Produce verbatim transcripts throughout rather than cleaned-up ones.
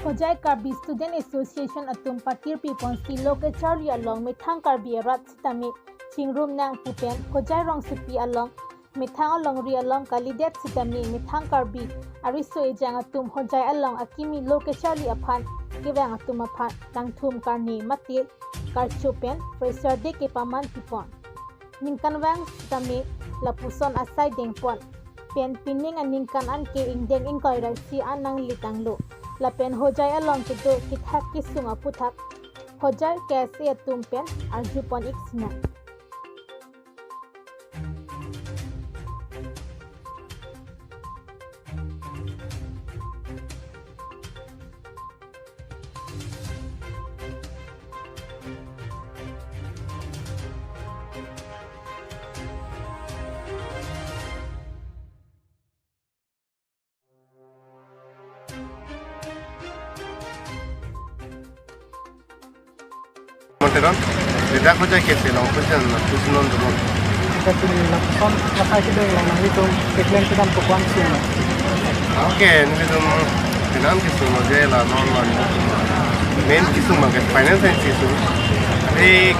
Hojai Karbi Student Association atum patirpi ponsi lo kacharli along methang Karbi arat sitame chingrum nang pu pen Hojai rongsopi along methang alongri along kalidet sitame methang Karbi ariso ejang atum Hojai along akimi lo kacharli aphan kevang atum aphan nangthum karne mate karcho pen Fresher Day kepaman pipon. Ningkanvang sitame lapuson asai dengpon. Pen pining aningkan anke ingdeng ingkoi ra isi an nangle tanglo. Lapen Hojai along kedo kethak kesung aputhak Hojai K S A atum pen arjupon ik sinang. Monteron, tidak Hojai K S A along pusin na pusin non dulu. Kita pini lapuson apa kita yang nangtum, keklaim kita untuk kuan sih. Oke, nelitum pinang kesung aja la non non. Main kesung makan finance and kesung. Eh,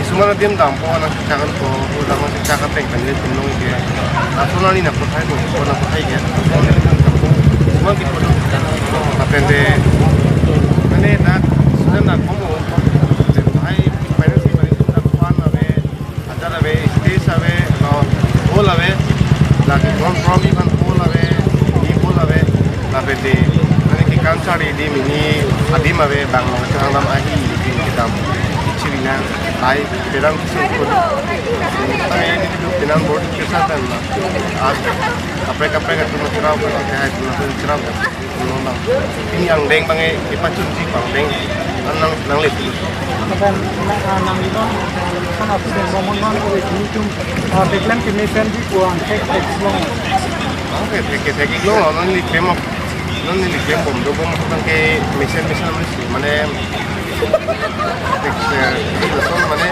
kesung mana tim dampo anak cakakan ko, udah masih cakap yang kan nelitum nong ke. Asal nani nak kotai ko, ko nak kotai ke. Kesung mana kita. Apa yang deh? Mana nak, sudah nak kamu. Hai, finance ini sudah kuan apa? Ajar ave, stage ave, no, hall ave, lagi front front iban hall ave, di hall ave, lapen di, mane kekan sari di mini adim ave, bang long chang dam ahi di kedam, chiri nang, lai, pedang kisung kun. Tapi ini duduk dengan board kisah kan lah. As, kaprek kaprek itu nak cerau kan, kayak itu nak cerau kan. Ini yang deng bang eh, ipachunji bang deng, nang nangle. Kan nang itu, kan apa sih ngomong non, oh, ini tuh, ah, keklaim ke mesen di kuang, tek tek long. Oke, tek tek long, non neli keklaim, non neli keklaim bom do bom kan ke mesen mesen mesti, mane, tek tek long, mane,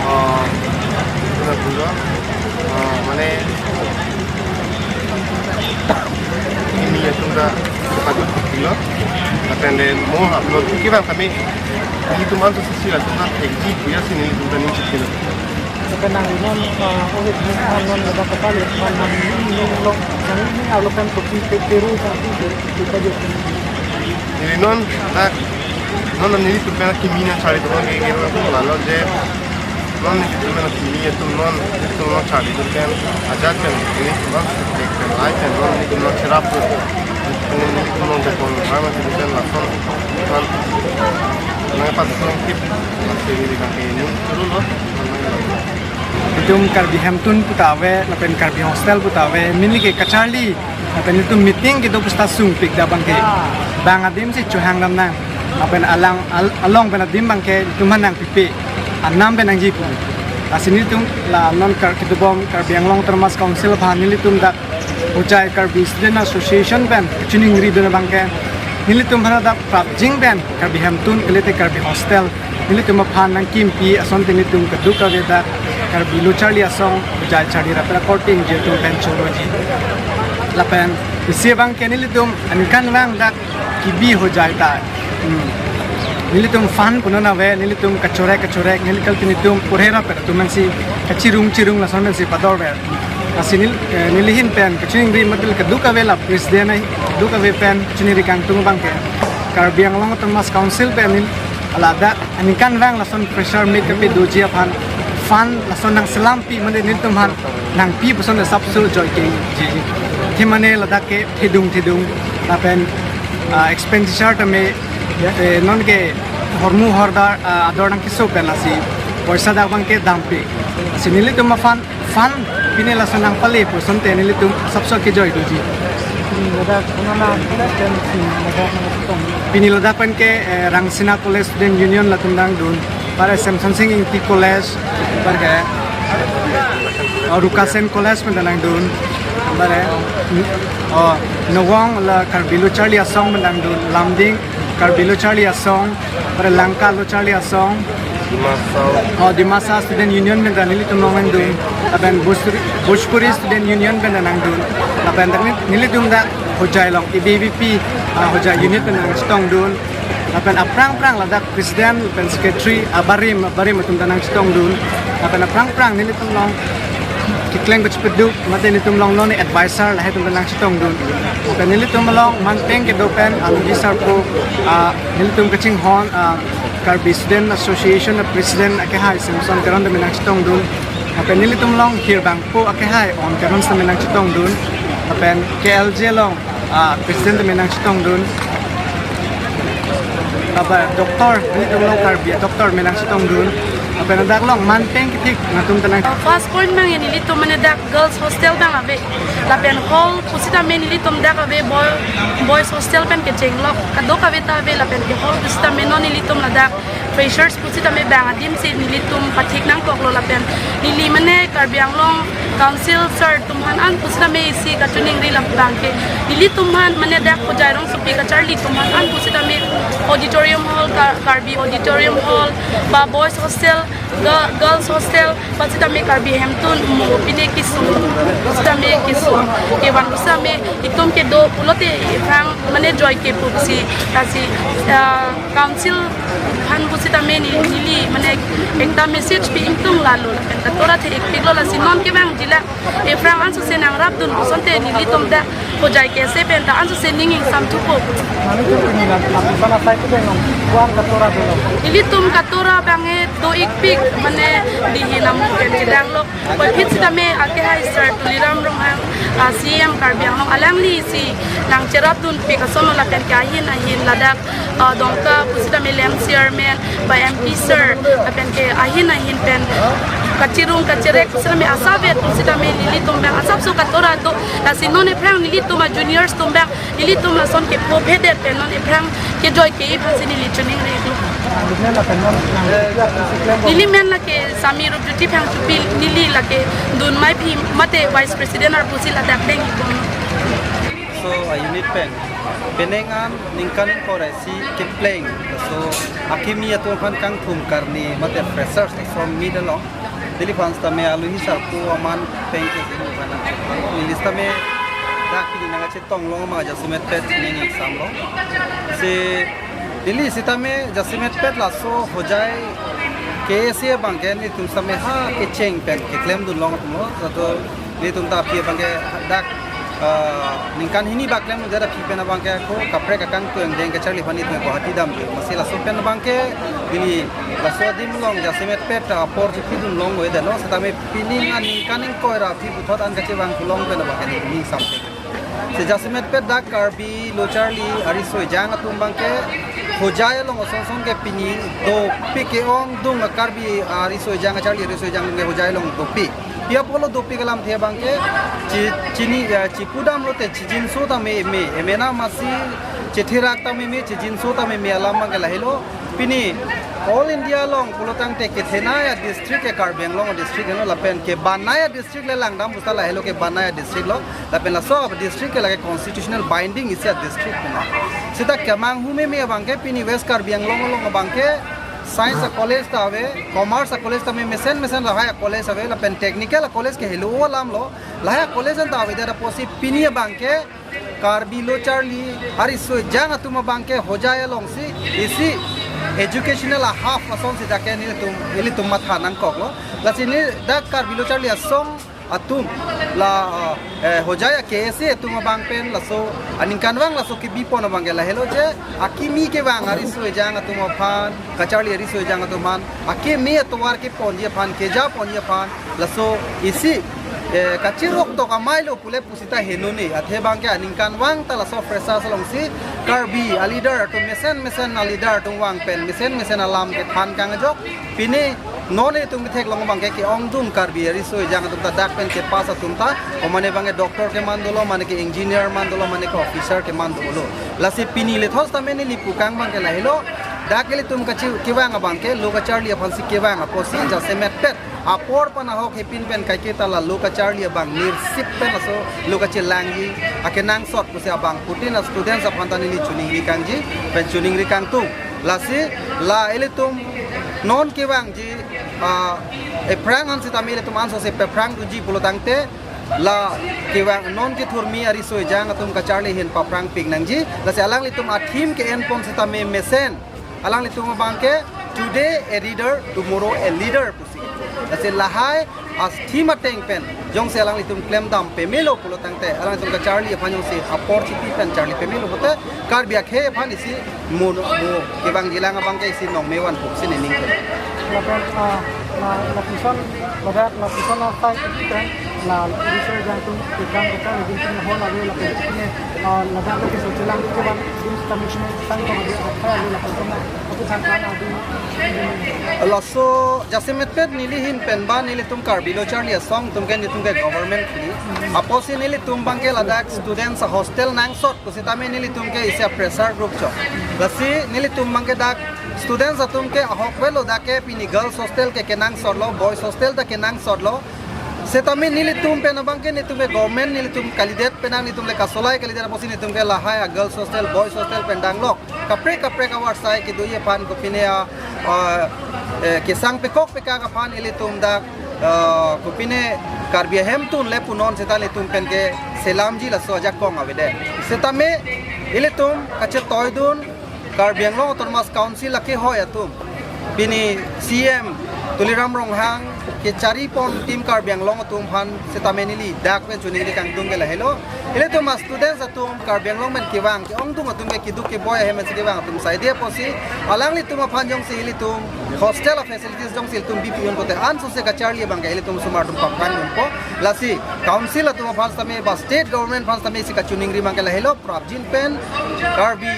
oh, itu lah dulu, oh, mane, ini ya sudah sepatut kilo. Lapen dei mo upload ke bang kami di teman tu sisi lah teman ekji punya sini teman ni kilo. Sebenarnya non, ah, oh, ini kan non ada kepala, kan non ini long, yang ini kalau kan kopi pe- peru kan itu itu aja. Ini non, nah, non non ini tu pernah kimina cari teman kayak gitu aku lalu je. Non nelitum mena kimi atum non, nelitum non charli atum pen, ajat pen, nelitum non sek pen, lai pen, non nelitum non cherap pen, nelitum non dekon, mama nelitum pen lason, non, nang pas non kip, masih ini pakai ini, turun loh. Itum Karbi Hemtun puta ave, lapen Karbi Hostel puta ave, neli ke kacharli, lapen itum meeting kedo pusita sungpik da bang ke, bang adim si chohang dam nang. Lapen alang al- along pen adim bang ke itum hanang pipe. Anam pen nangji pu. Lasi nelitum la non kar- kedobom Karbi Anglong Autonomous Council aphan nelitum dak Hojai Karbi Student Association pen chiningri dun bang ke nelitum hana dak prapjin pen Karbi Hemtun kalite Karbi Hostel nelitum aphan nangkimpi asonte nelitum keduk kave dak Karbi Lo Charli Asong Hojai charli rap reporting jetum pen choloji. Lapen isi bang ke nelitum aningkanvang dak kebi Hojai ta. Hmm. Nelitum fund punon ave, nelitum kachorek kachorek, neli kal nelitum purhera pet atum si kachirung chirung lason si pador ver. Lasi nel- eh, neli ahin pen kachiningri matil keduk kave la president ai, keduk kave pen chiningri kangtung bang ke Karbi Anglong Autonomous Council pen neli ladak aningkanvang lason fresher meet kepi doji aphan fund lason nangselampi mane nelitum aphan nangpi puson asapso joike ji. Thi mane ladak ke thedung thedung lapen, ah, expenditure tame, eh, non ke hormu hordar, ah, ador nangkeso pen lasi poisa dak bang ke dampe. Lasi nelitum aphan fund pine lason nangpale pusonte nelitum asapso kejoi doji. Hmm, ladak konala student si ladak nangketong. Pini ladak pen ke, eh, Rangsina College Student Union latum nangdun. Pare Semson Sing Ingti College, pare ke, oh, Rukasen College pen nangdun. Pare, oh, Nowong la Karbi Lo Charli Asong pen nangdun. Lumding Karbi Lo Charli Asong, pare Langka Lo Charli Asong. Dimasa. Oh, Dimasa Student Union pen nelitum nangdun. Lapen Bhojpuri, Bhojpuri Student Union pen nangdun. Lapen dak neli, nelitum dak Hojai along A B V P, ah, Hojai unit pen nangchetongdun. Lapen aphrang aphrang ladak president lapen secretary, ah, barim, barim atum ta nangchetongdun. Lapen aphrang aphrang nelitum along keklem kachepeduk, mate nelitum along non advisor lahai atum ta nangchetongdun. Lapen nelitum along manteng kedo pen, ah, Lugi Sarpo, ah, nelitum kachinghon, ah, Karbi Student Association a President akehai Samson Teron tame nangchetongdun. Lapen nelitum along hirbangpo akehai Om Teron tame nangchetongdun. Lapen K L J along, ah, President tame nangchetongdun. Lapen doctor, nelitum along Karbi doctor tame nangchetongdun. Lapen dak along manteng kethik atum ta nang. First point abang nelitum mane dak girls hostel abang ave. Lapen hall pusitame nelitum dak ave boy, boys hostel pen kechenglok kadokave ta ave, lapen ke hall pusitame non nelitum ladak freshers pusitame bang adim si nelitum pathik nangkoklo, lapen neli mane Karbi Anglong Council sir atum aphan an pusitame isi kachiningri labang ke nelitum aphan mane dak Hojai rongsopi kacharli atum aphan an pusitame auditorium hall, Kar-, Karbi auditorium hall, ba boys hostel, ga-, girls hostel, pusitame Karbi hemtun mo pine kesung, pusitame kesung kevan pusitame itum kedo pulote aphrang mane joike pusi, lasi, ah, council aphan pusitame ne, neli mane ekta message pi ingtung lalo, lapen katora the-ikpiklo, lasi non kevangji la aphrang ansose nangrapdun pu asonte nelitum dak Hojai K S A pen ta ansose ning ingsamthupo. Mane ke pini la, lapuson asai ke dengnon, kuan katora dolo. Nelitum katora abang ke do-ikpik mane dihi namu pen kedanglo. Puvoiphit sitame akehai sir Tuliram Ronghang, ah, C E M Karbi Anglong, alangli si nangcherapdunpik asonlo, lapen ke ahin ahin ladak, ah, Dongka pusitame lem chairman ba M P sir, lapen ke ahin ahin pen kachirung kacherek pusitame asap vet pusitame nelitum abang asapso katora do, lasi non aphrang nelitum a juniors atum abang nelitum lason kepho phedet pen non aphrang kejoi ke-i aphansi neli chiningri do. Neli men lake Sami Rupjyoti Phangchopi, neli lake dunmai phi mate vice president arpu si ladak deng-ikbom. So, a unit pen penang an ningkan ingkoi ra isi kepleng, so, akimi atum aphan kangthum karni mate freshers, so, meet along. Neli aphan sitame aluhi sarpo aman pen ke sinu aphan. Neli sitame dak pini nangkachetong long ma jasemet pet ning ingsamlo. Si neli sitame jasemet pet laso Hojai K S A abang ke nelitum sitame ha kecheng pen keklemdun long atumlo. Laso nelitum ta aphi abang ke dak, ah, ningkan hini bak klemlo, jada aphi pen abang ke ako kaprek akangtung deng kacharli aphan nelitum Guwahati damji. Lasi laso pen abang ke neli laso adim along jasemet pet apor chepidun long-edetlo, sitame pini aningkan ingkoi ra aphi puthot an kachevang kelong pen abang ke neli ning sampe. Si jasemet pet dak Karbi lo charli ariso ejang atum abang ke Hojai along ason ason ke pini dopik ke-ongdung a Karbi ariso ejang, charli ariso ejang ke Hojai along dopik. Pi apotlo dopik alamthe abang ke chi-, chini, eh, chipudamlote chijinso tame me, emena masi chetherak tame me, chijinso tame me alam abang ke lahelo. Pini all India along pulotangte kethenei a district ke Karbi Anglong district helo, lapen kebanai a district le langdam pusita lahelo kebanai a district lo, lapen laso district ke lake constitutional binding isi a district pina. Sita kemanghu meme abang ke pini West Karbi Anglong along abang ke science a college ta ave, commerce a college ta me mesen mesen lahai a college ave, lapen technical a college ke helo alamlo, lahai a college an ta ave, jada apotsi pini abang ke Karbi lo charli ariso ejang atum abang ke Hojai alongsi isi educational a hub ason sita ke nelitum, nelitum matha nangkoklo. Lasi neli dak Karbi lo charli asong atum la, eh, Hojai a K S A atum abang pen laso aningkanvang laso kebipon abang ke lahelo je, akimi kevang ariso ejang atum aphan, kacharli ariso ejang atum aphan, akimi atovar keponji aphan, kejaponji aphan, laso isi, eh, kachirok tok amei lo pule pusita henone, athe abang ke aningkanvang ta laso freshers alongsi Karbi a leader atum mesen mesen a leader atum vang pen mesen mesen alam kethan kangajok. Pini non itum ketheklong abang ke ke-ongdung Karbi ariso ejang atum ta dak pen kepass atum ta, o mane abang ke doctor keman dolo, mane ke engineer man dolo, mane ke officer keman dolo. Lasi pini lethos tame neli pukang abang ke lahelo, dak ilitum kachi kevang abang ke lo kacharli aphansi kevang apotsi jasemet pet apor pen ahok hepin pen kaiketa la lo kacharli abang nirsip pen laso lo kachelangji akenangsot pusi abangphutin a students aphan ta neli chiningri kangji pen chiningri kangtung. Lasi la ilitum non kevangji, ah, Ephrang an sitame ilitum ansose paphrang dunji pulo tangte, la kevang non kethurmi ariso ejang atum kacharli ahin paphrang pik nangji. Lasi alanglitum a-theme ke-enpon sitame mesen. Alanglitum abangke, "Today a reader, tomorrow a leader," pusi. Lasi lahai a-theme ateng pen jongsi alanglitum klemdam pamelo pulo tangte, alanglitum kacharli aphan jongsi apor chipi pen charli pamelo pulote, Karbi akhei aphan isi mo mo kevangjilang abangke isi nongmevan pusi nening ke. Lapen, ah, la, lapuson, ladak lapuson asai pen la ariso ejang atum ikang kacharli atum hall ave lapen chikine, ah, ladak lagi sochilang kevan din kami sini sang kong ave akhai ave lapuson aku sangkan adu. Laso jasemet pen neli ahin pen ba nelitum Karbi Lo Charli Asong atum ke nelitum ke government phli. Apotsi nelitum abangke ladak students a-hostel nangsot pusitame nelitum ke isi a-pressure group chot. Lasi nelitum abangke dak students atum ke ahok avelo, dak ke pini girls hostel ke kenangsotlo, boys hostel ta kenangsotlo. Setame nelitum pen abangke nelitum ke government nelitum kalidet penang, nelitum le kasolai kalidet apotsi nelitum ke lahai a-girls hostel, boys hostel pen danglok. Kaprek kaprek awar sai kedoji aphan kopine a, ah, eh, kesang pekok pekak aphan ilitum dak, ah, kopine Karbi ahemtun le punon seta ilitum pen keselamji laso ajakong avedet. Setame ilitum kachetoidun Karbi Anglong Autonomous Council akehoi atum, pini C M Tuliram Ronghang kecharipon Team Karbi Anglong atum aphan setame neli dak pen choningri kangtung ke lahelo. Ilitum a-students atum Karbi Anglong pen kevang ke-ongdung atum ke keduk keboi ahem si kevang atum saide apotsi alanglitum aphan jongsi ilitum hostel a-facilities jongsi ilitum bipi un pulote ansose kacharli abangke ilitum osomar atum paphrang dunpo. Lasi council atum aphan setame ba state government aphan setame isi kachoningri abangke lahelo, prapjin pen Karbi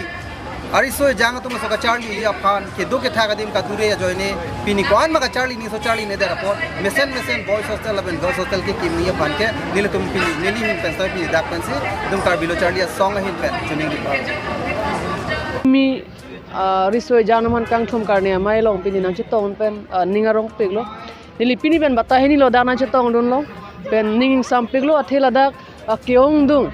ariso ejang atum laso kacharliji aphan keduk kethak adim kadure ajoine pini ko-an ma kacharli, ningso charli nedet apot mesen mesen boys hostel lapen girls hostel kekimji aphan ke nelitum pini neli ahin pen setame pini dak pensi nelitum Karbi Lo Charli Asong ahin pen choningri palo. Mi, ah, riso ejang atum aphan kangthum karne amei along pini nangchetong pen, ah, ning arong piklo. Neli pini pen batai hini lo dak nangchetongdunlo. Pen ning ingsampiklo athe ladak, ah, ke-ongdung.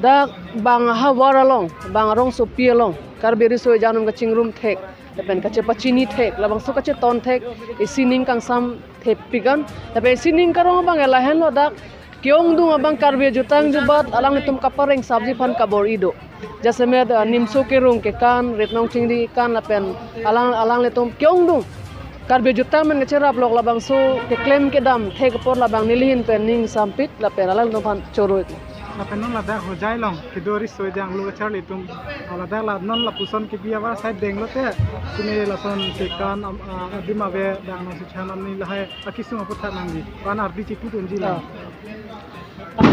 Dak bang ahavar along, bang arongsopi along Karbi ariso ejang atum kachingrum thek lapen kachepachini thek, labangso kacheton thek, isi ning kangsam thepik an. Lapen isi ning karong abang lahenlo, dak ke-ongdung abang Karbi ajutang jubat alanglitum kapareng sabji aphan kabor-i do. Jasemet, ah, nimso kerung kekan, rit nong chingri kekan lapen alang alanglitum ke-ongdung Karbi ajutang men kacheraplok labangso keklem kedam thek apor labang neli ahin pen ning sampik lapen alanglitum aphan choro-ik. Lapen non ladak Hojai along kedo ariso ejang lo kacharli atum, ah, ladak la non lapuson kebi avar sai denglo te, kene lason kekan am, ah, adim ave dang nong si chan amni lahai akesung aputhak nangji. Pan ardi chepudunji lang. Ah.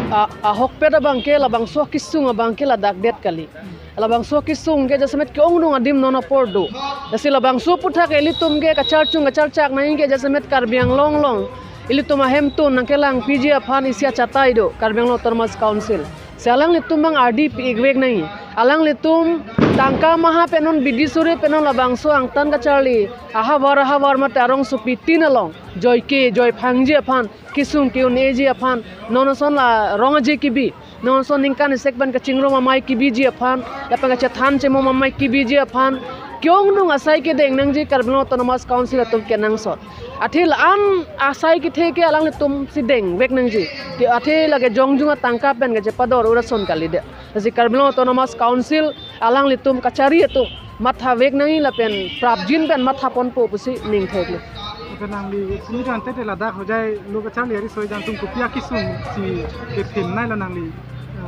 Ah, ah, ahokpet abangke labangso akesung abangke ladak det kali. Labangso akesung ke jasemet ke-ongdung adim non apor do. Lasi labangso aputhak ilitum ke kacharchung kacharchak nangji ke jasemet Karbi Anglong along ilitum ahemtun nangkelangpiji aphan isi achatai do Karbi Anglong Autonomous Council. Si alanglitum abang ardi pi-ikvek nangji. Alanglitum tangka maha pen non bidi suri pen non labangso angtan kacharli ahavar ahavar mate arongsopi tin along joike joiphangji aphan, kesung ke-un-eji aphan, non ason la rong aje kebi, non ason ningkan isek pen kachingrum amei kebiji aphan, lapen kachethan chemom amei kebiji aphan, ke-ongdung asai kedeng nangji Karbi Anglong Autonomous Council atum kenangsot. Athe la-an asai kethe ke alanglitum si dengvek nangji. Ke athe lake jongjung atangka pen kachepador urason kalidet. Lasi Karbi Anglong Autonomous Council alanglitum kachari atum mathavek nangji lapen prapjin pen mathaponpo pusi ning theklo. Lapen nangli sini kan te ladak Hojai lo kacharli ariso ejang atum kopi akesung si kethin nai lo nangli?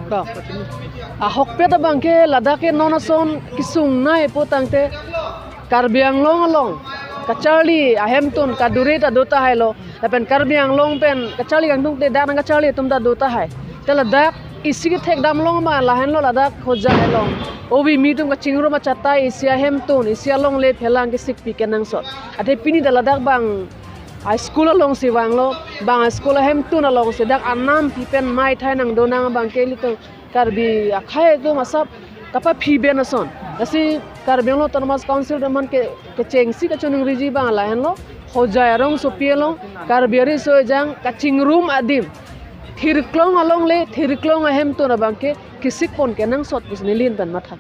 To. Ahokpet abangke ladak ke non ason kesung nai pu tangte Karbi Anglong along kacharli ahemtun kadure ta do tahai lo. Lapen Karbi Anglong pen kacharli kangtung te dak nangkacharli atum ta do tahai. Te ladak isi kethekdam along ma lahenlo ladak Hojai along. Obi mi atum kachingrum achatai isi ahemtun, isi alongle phelang kesikpi kenangsot. Athe pini ta ladak bang a-school alongsi vanglo, bang a-school ahemtun alongsi dak anam pi pen mei thai nangdonang abangke ilitum Karbi akhei atum asap kapaphi pen ason. Lasi Karbi Anglong Autonomous Council atum aphan ke kechengsi kachoningriji abang lahenlo, Hojai arongsopi along Karbi ariso ejang kachingrum adim, thirklong alongle, thirklong ahemtun abangke kesikpon kenangsot pusi neli ahin pen matha.